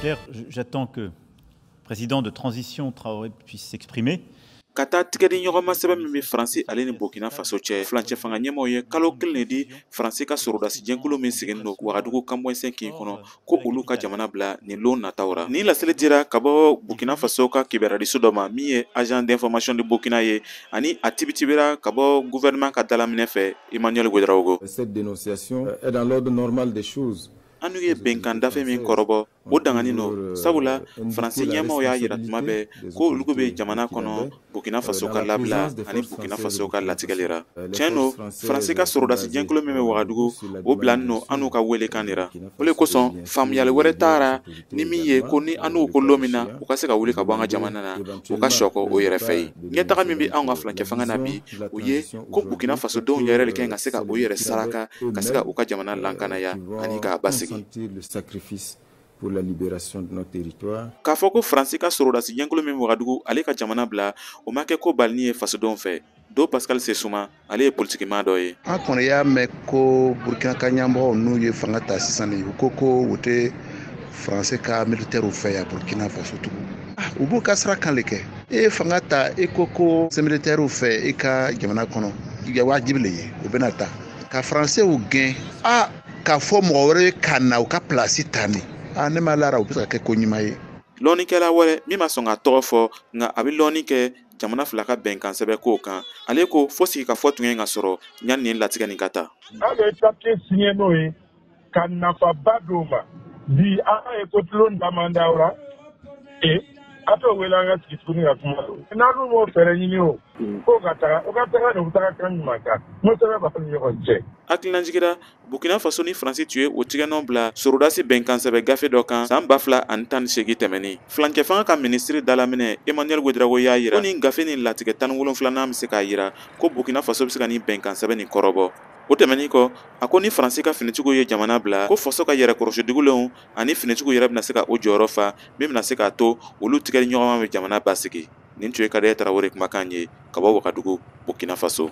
Clair, j'attends que le président de transition Traoré puisse s'exprimer. Ka taa tigɛdi ɲɔgɔnma sɛbɛn min bɛ Faransi ale ni Burkina Faso cɛ, furancɛ fanga ɲɛmaaw ye kalo 1 de di Faransi ka sɔrɔdasi jɛnkulu min sigilen don Wagadugu Camp 5 kɔnɔ, ko olu ka jamana bila nin lon nataw ra. Nin laseli dira ka bɔ Burkina Faso ka kibaruyaso dɔ ma min ye Agence d'information de Burkina ye, ani a tibitibira ka bɔ gouvernement ka dalaminɛ fɛ, Emmanuel Ouedraogo. Cette dénonciation est dans l'ordre normal des choses. An n'u ye bɛnkan dafe min kɔrɔbɔ, o dangani don, sabula Faransi ɲɛmaw y'a yira tuma bɛɛ ko olu bɛ jamana kɔnɔ Burkina Faso ka labila ani Burkina Faso ka latigɛli ra. Tiɲɛ don, Faransi ka sɔrɔdasi jɛnkulu min bɛ Wagadugu, o bilani don an n'u ka welekan de ra. O le kosɔn, faamuyali wɛrɛ taara ni min ye ko ni an n'u ko lon min na u ka se ka wuli ka bɔ an ka jamana na, u ka sɔkɔ o yɛrɛ fɛ yen. Ɲɛtaga min bɛ anw ka furancɛ fanga na bi, o ye ko Burkina Faso denw yɛrɛ de kan ka se ka o yɛrɛ saraka ka se ka u ka jamana lakanaya ani k'a basigi. Le sacrifice pour la libération de notre territoire. K'a fɔ ko Faransi ka sɔrɔdasi jɛnkulu min Wagadugu, ale ka jamana bila, o ma kɛ ko balini ye fasodenw fɛ. Do Pascal Sesuma, ale ye politikimaa dɔ ye. An kɔni y'a mɛn ko Burkina ka ɲɛmɔgɔw n'u ye fanga ta sisan de, u ko ko u tɛ Faransi ka militaires fɛ yan Burkina Faso tugun. U b'u ka sira kan de kɛ. E ye fanga ta, e ko ko militaires fɛ i ka jamana kɔnɔ, ya wajibi le ye, u bɛna ta ka Faransiw gɛn. A k'a fɔ mɔgɔ wɛrɛ ye ka na u ka pilasi ta nin, a ne ma lara u bɛ se ka kɛ ko ɲuman ye. Lɔnnikɛla wɛrɛ min ma sɔn ka tɔgɔ fɔ, nka a bɛ lɔnni kɛ jamana fila ka bɛnkan sɛbɛn kow kan, ale ko fo sigikafɔ tun ye ka sɔrɔ yanni nin latigɛ nin ka taa. An bɛ papiye signé n'o ye ka nafaba d'o ma bi, an ye ko tulon caman da o la. A t'o wele an ka sigi tuguni ka kuma n'a dun m'o fɛɛrɛ ɲini o k'o ka taga, o ka taga de, u bɛ taga kan ɲuman kan n'o sɛbɛn b'a ni ɲɔgɔn cɛ. Hakilinajigira, Burkina Faso ni Faransi tun ye o tigɛnɔ bila sɔrɔdasi bɛnkan sɛbɛn gafe dɔ kan san 2018 tɛmɛnen. Furancɛ fanga ka minisiri dalaminɛ Emmanuel Ouedraogo y'a yira ko nin gafe nin latigɛ 17nan bɛ se k'a yira ko Burkina Faso bɛ se ka nin bɛnkan sɛbɛn nin kɔrɔbɔ. O tɛmɛnen kɔ, a ko ni Faransi ka finitigiw ye jamana bila, ko faso ka yɛrɛkɔrɔsi dugulenw ani finitigiw yɛrɛ bɛna se ka o jɔyɔrɔ fa min bɛna se k'a to olu tigɛli ɲɔgɔnma bɛ jamana basigi. Nin tun ye Kadɛ Tarawele kumakan ye ka bɔ Wagadugu, Burkina Faso.